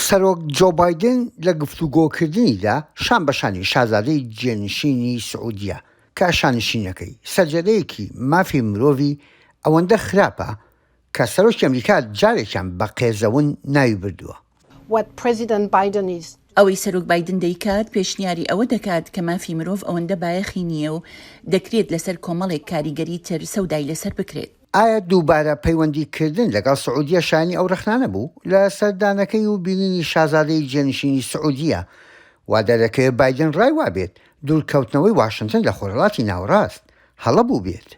سەرۆک جۆ بایدن لە گفتوگۆکردنیدا شان بە شانی شازادەی جێنشینی سعودیە کە شانشینەکەی سەرجەدەیەکی مافی مرۆڤی ئەوەندە خراپە کە سەرۆکی ئەمریکا جارێکیان بە قێزەون ناوی بردووە. What President Biden is. ئەوەی سەرۆک بایدن دەیکات پێشنیاری ئەوە دەکات کە مافی مرۆڤ ئەوەندە بایەخی نییە و دەکرێت لەسەر کۆمەڵێک کاریگەری تر سەودای لەسەر بکرێت. ئایا دووبارە پەیوەندی کردن لەگەڵ سعودیە شایەنی ئەو رەخنانە بوو لە سەردانەکەی و بینینی شازادەی جێنشینی سعودیە؟ وا دەردەکەوێت بایدن رای وابێت دوورکەوتنەوەی واشنتن لە خۆرهەڵاتی ناوەڕاست هەڵە بووبێت.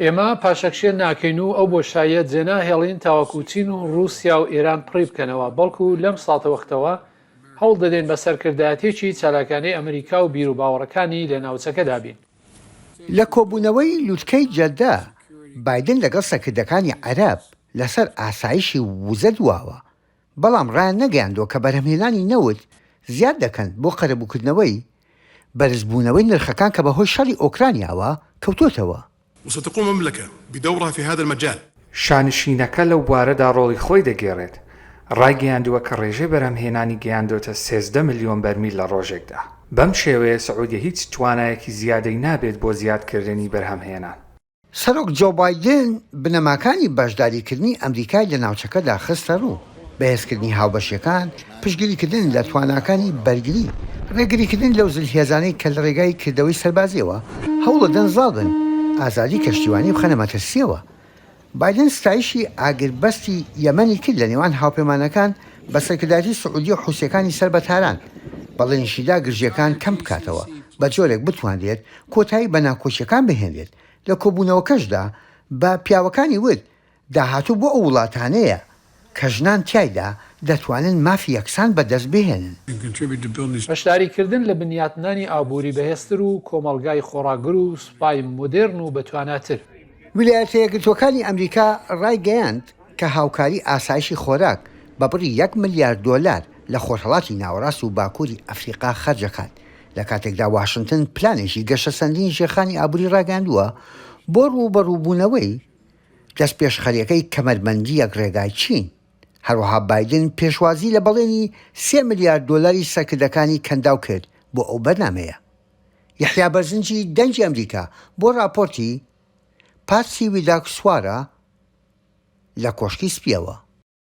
ئێمە پاشەکشێ ناکەین و ئەو بۆشاییە جێناهێڵین تاوەکو چین و ڕووسیا و ئێران پڕی بکەنەوە، بەڵکو لەم ساتەوەختەوە هەوڵ دەدەین بە سەرکردایەتییەکی چالاکانەی ئەمریکا و بیروباوەڕەکانی لە ناوچەکەدا بین. لە کۆبوونەوەی لوتکەی جەدە، بایدن لەگەڵ سەرکردەکانی عەرەب لەسەر ئاسایشی وزە دواوە، بەڵام ڕایاننەگەیاندووە کە بەرهەمهێنانی نەوت زیاد دەکەن بۆ قەرەبووکردنەوەی بەرزبوونەوەی نرخەکان کە بەهۆی شەڕی ئۆکرانیاوە کەوتۆتەوە. وستقوم المملکە بدورها فی هذا المجال. شانشینەکە لەو بوارەدا ڕۆڵی خۆی دەگێڕێت، ڕایگەیاندووە کە ڕێژەی بەرهەمهێنانی گەیاندۆتە 13 ملیۆن بەرمیل لە ڕۆژێکدا. بەم شێوەیە سعودیە هیچ توانایەکی زیادەی نابێت بۆ زیادکردنی بەرهەمهێنان. سەرۆک جۆ بایدن بنەماکانی بەشداریکردنی ئەمریکای لە ناوچەکەدا خستەڕوو، بەهێزکردنی هاوبەشییەکان، پشتگیریکردن لە تواناکانی بەرگری، ڕێگریکردن لەو زلهێزانەی کە لە ڕێگای کردەوەی سەربازییەوە هەوڵدەدەن زاڵ بن، ئازادی کەشتیوانی بخەنە مەترسییەوە. بایدن ستایشی ئاگربەستی یەمەنی کرد لە نێوان هاوپەیمانەکان بە سەرکردایەتی سعودیە و حوسییەکانی سەر بە تاران، بەڵێنیشیدا گرژییەکان کەم بکاتەوە بە جۆرێک بتوانرێت کۆتایی بە ناکۆکییەکان بهێنرێت، لە کۆبوونەوەکەشدا بە پیاوەکانی وت، داهاتوو بۆ ئەو وڵاتانەیە کە ژنان تیایدا دەتوانن مافی یەکسان بەدەست بهێنن. بەشداریکردن لە بنیاتنانی ئابووری بەهێزتر و کۆمەڵگای خۆڕاگر و سوپای مۆدێرن و بەتواناتر. ویلایەتە یەکگرتووەکانی ئەمریکا ڕایگەیاند کە هاوکاری ئاسایشی خۆراک بە بڕی یەک ملیار دۆلار لە خۆرهەڵاتی ناوەڕاست و باکووری ئەفریقا خەرجدەکات، لە کاتێکدا واشنتن پلانێکی گەشەسەندنی ژێرخانی ئابووری ڕاگەیاندووە بۆ ڕووبەڕووبوونەوەی دەستپێشخەرییەکەی کەمەربەندی یەک ڕێگای چین. هەروەها بایدن پێشوازی لە بەڵێنی سێ ملیار دۆلاری سەرکردەکانی کەنداو کرد بۆ ئەو بەرنامەیە. یەحیا بەرزنجی، دەنگی ئەمریکا، بۆ ڕاپۆرتی پاتسی ویداکسوارا لە کۆشکی سپییەوە.